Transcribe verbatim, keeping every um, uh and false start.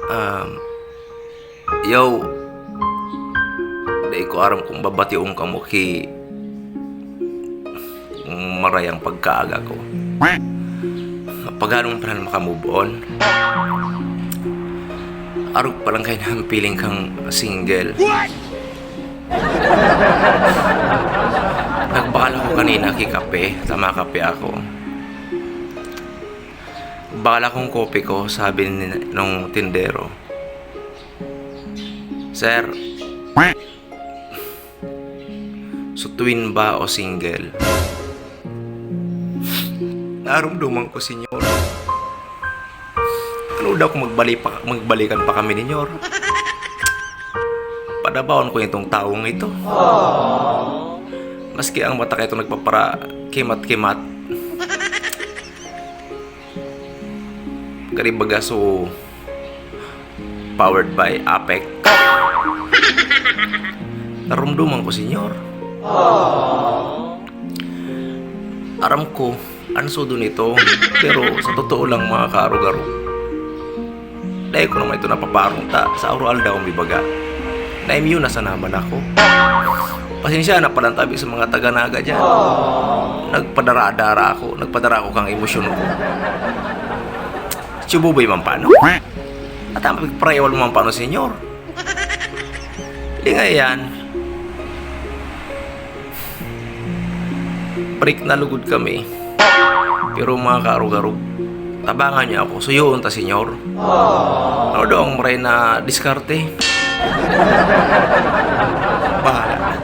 Um, yo, dai ko aram kung babationg kamo ki kung maray ang pagkaaga ko. Mapaganon pa na maka-move on. Arog pa lang kayo na ang piling kang single. Nagbakal ako kanina ki kape, tama kape ako. Bakal akong kopi ko, sabi ni, nung tindero. Sir, sutuin ba o single? Narumduman ko, senyor. Ano daw kung magbali pa, magbalikan pa kami, senyor? Padabaon ko itong taong ito. Maski ang mata kayo nagpapara kimat-kimat. Karibaga so powered by Apec. Narumduman ko, senyor. Aram ko, ang sudo nito, pero sa totoo lang, mga kaarog-arog, dahil ko naman ito napaparong ta sa araw-aldaw ang bibaga. Na-immune na sana man ako. Pasensya na palantabi sa mga taga-Naga dyan. Nagpadara-dara ako, nagpadara ako kang emosyon ko. Chububoy man paano? At ang pagparayawal mo man paano, senyor? Lingayan. Break na lugod kami. Pero mga kaarog-arog, tabangan niyo ako. Suyoon ta, senyor. Ano daw ang maray na diskarte? Bahala na.